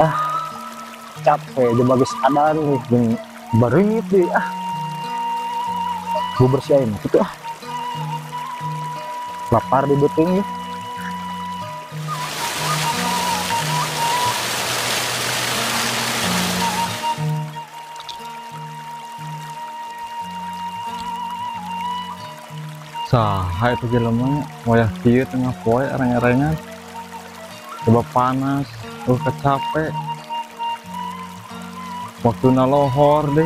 Ah, capek aja bagus adan nih, beringit deh ah. Gue bersihin gitu ah. Lapar di betung ya. Saha itu jelema wayah kieu tengah poe ereng-erengan. Coba panas, kecapek. Waktuna lohor deh.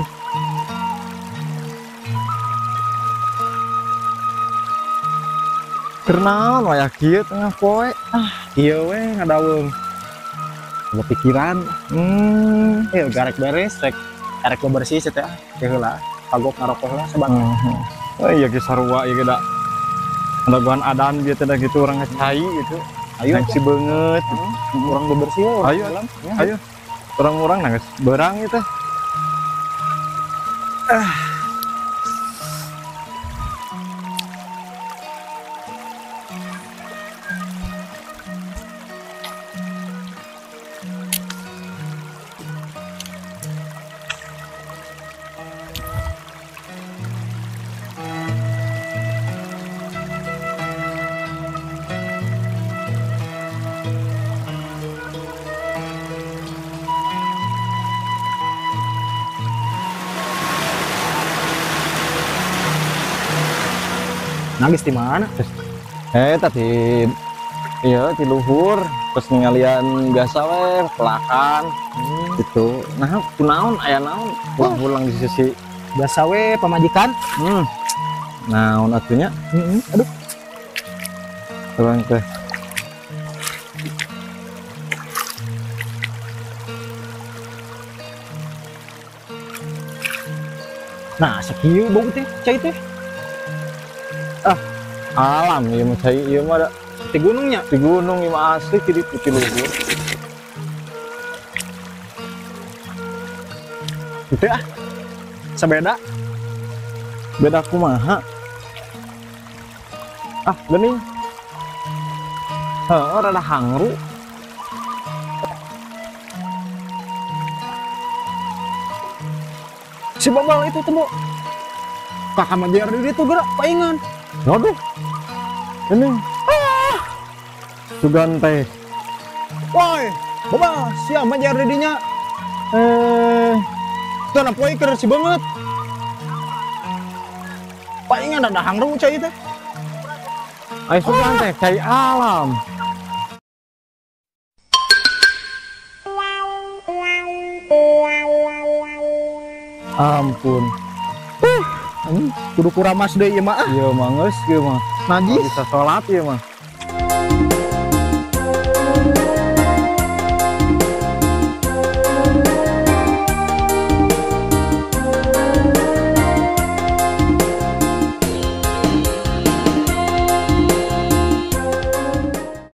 Kenaon wayah kieu tengah poe? Ah, ieu we ngadaweung. Coba pikiran. Ieu garek beres rek arek bersih teh ah. Teh heula, kagok ngarokok lah saban. Oh iya ge sarua ieu ge da. Dagoan adan bieu teh da gitu urang ngecai gitu. Ayo si beungeut, urang bebersih we. Ayo, ayo. Orang-orang nangis berang itu. Ah. Nangis di mana? Tadi iya di luhur terus ngalian biasa we pelakan gitu. Nah, kunaon aya naon pulang-pulang di sisi biasa we pamajikan. Naon atunya? Aduh. Urang teh. Nah, sakieu bau teh, cai teh. Ah, alam ieu mah cai ieu mah da di gunungnya. Di gunung ieu mah asli di putih luhur. Itu ah. Sabeda. Beda kumaha? Ah, geuning. Heuh, rada hangru. Si Babal itu temu. Kakak majar di ditu gerak paingan. Waduh. Ini. Ah. Sugan teh. Woi, Babal, sia majar di dinya. Teu na poe keur si beungeut. Paingan ada hangru cai teh. Ai sugan teh cai alam. Ampun. Kudu kuramas deui ieu mah ah. Ieu mah geus ieu mah. Najis. Bisa salat ieu mah.